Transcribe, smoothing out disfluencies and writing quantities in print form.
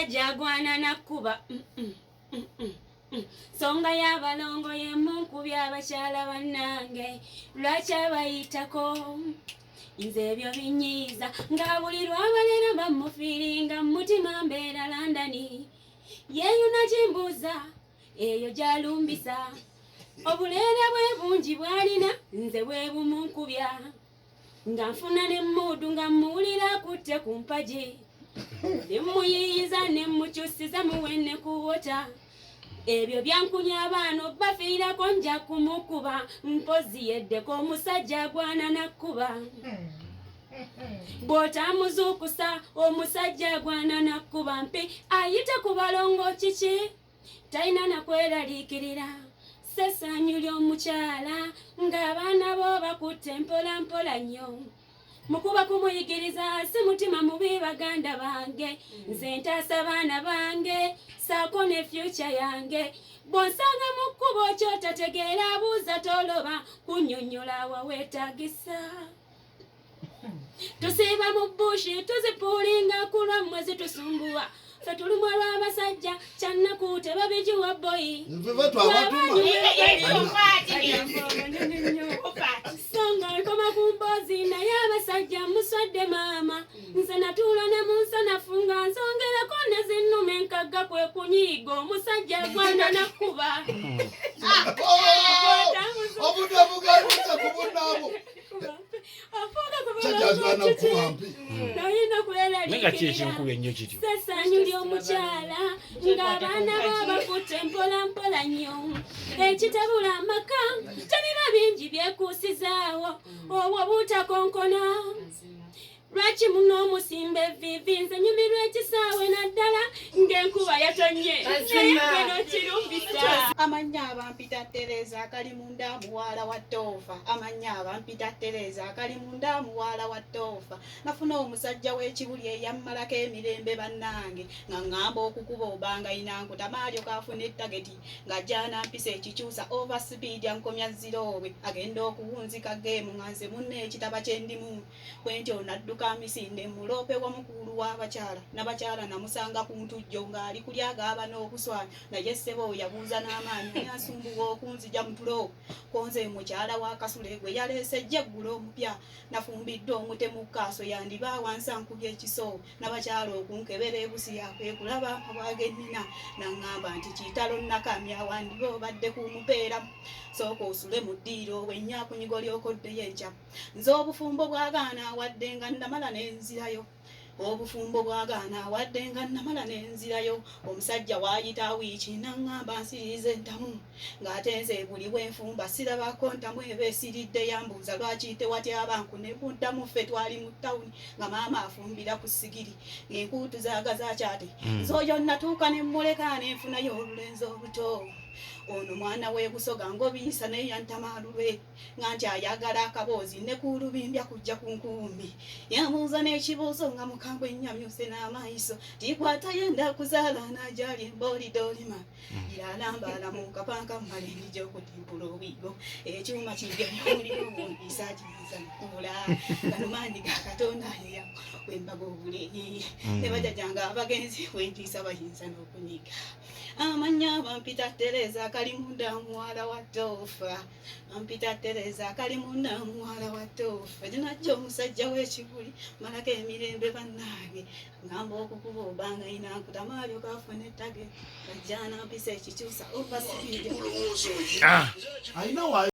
Omusajja agwana nakkuba. Nsonga y'abalongo y'emunkubya abakyala bannange, lwaki abayitako? Nze ebyo binyiiza nga buli lwabalera bamufiiringa mu mutima mbeera Landani yeeyuna kimbuuza eyo gy'alumbisa obuleera bwe bungi bw'alina nze bwe bumunkubya nga nfuna ne muudu nga mmuwulira akutte ku mpagi ne mmuyiiyiza ne mmukyusiza muwenne ku wota. Ebyo byankunya abaana obbafiirako nja kumukuba mpozzi yeddeko omusajja agwana nakkuba. Bw'otamuzuukusa omusajja agwana nakkuba mpi ayite ku balongo kiki talina nakweraliikirira. Sessanyu ly'omukyala ng'abaana bo bakutte mpola mpola nnyo. Mukuba kumuyigiriza si mutima mubi baganda bange, nze ntaasa baana bange saako ne fyuca yange. Bw'onsanga mu kkubo ky'otategeera buuza toloba kunnyonnyola wa weetaagisa. Tusiiba mu bushi tuzipuulinga ku lwammwe zitusumbuwa ffe tulumwa lw'abasajja kyannaku tebabigiwa boyi. So nga nkoma ku mboozi naye abasajja muswadde maama. Nze natuula ne mu nsanafu nga nsongerako ne zinnume nkagga kwe kunyiiga omusajja agwana nakkuba. Obudde bugaluze ku bunnaabo. Naye ki ekinkuba ennyo kityo? Sessanyu ly'omukyala ng'abaana bo bakutte mpola mpola nnyo. Ekitabula amaka tebiba bingi byekuusizaawo obwo butakonkona. Lwaki muno omusimba evviivi? Nze nyumirwa ekisaawe naddala ng'enkuba yatonnye naye gwe n'okirumbisa. Amannya abampita Tereza akali munda muwala wa Toofa. Amannya abampita Tereza akali munda muwala wa Toofa. Nafuna omusajja w'ekibuli eyammalako emirembe bannange nga ŋŋamba okukuba obanga inankutama alyoka afuna ettageti ng'ajja anampisa ekikyusa over speed ankomya ziroobwe agenda okuwunzika geemu nga nze munne ekitaba kye ndimu. Bwentyo nadduka misinde muloope wa mukulu w'abakyala. Nabakyala namusanga ku ntujjo ng'ali kulya agaaba n'obuswanyu naye ssebo yabuuza n'amaanyi ani asumbuwa okunzija mu tulo. Konze mukyala wa Kasule gwe yaleese ejjeggulo omupya. Nafumbiddwa omutemu kaaso yandiba wansi ankubye ekiso. Nabakyala okunkebera ebusi yakwe kulaba amabwa ge nnina naŋŋamba nti kitalo nakamya wandiba obadde ku mupeera. Sooka osule mu ddiiro bwennyakunyigo lyokoddeyo enkya. Nze obufumbo bwagaana wadde nga namala nenzirayo. Obufumbo bwagaana wadde nga namala nenzirayo. Omusajja waayita wiiki naŋŋamba nsiriiza entamu ng'ate nze buli bwe nfumba sirabako ntamu eba esiridde. Yambuuza lwaki tewatyaba nku ne muddamu ffe twali mu tawuni nga maama afumbira ku sigiri ng'enkuutu zaagaza kyate. Nze oyo natuuka ne mmuleka ne nfunayo olulenzi oluto. Ono mwana w'e Busoga ng'obiyisa naye yantama alulwe nga nti ayagala akaboozi ne ku lubimbya kujja ku nkumbi. Yambuuza n'ekibuuzo nga mukambwe nnyamyuse n'amaaso tikwata yenda kuzaala n'agyali emboolidolima. Iralambaala mu kapanka mmala endija okutimpula obwigo. Ekyuma kigemye omuliro gwompiisa kiyinza nkuula. Gano maanyi ga Katonda yeya wembaga obuleeyi. Ne bajjajjanga abagenzi wentiisa bayinza n'okunyiga. Amannya bampita Tereza akali munda muwala wa Toofa. Bampita Tereza akali munda muwala wa Toofa. Ginajja omusajja w'ekibuli malako emirembe bannange. Ngamba okukuba obanga inankutama alyoka afune ettage. Ajja anampisa ekikyusa over speed. Alina wa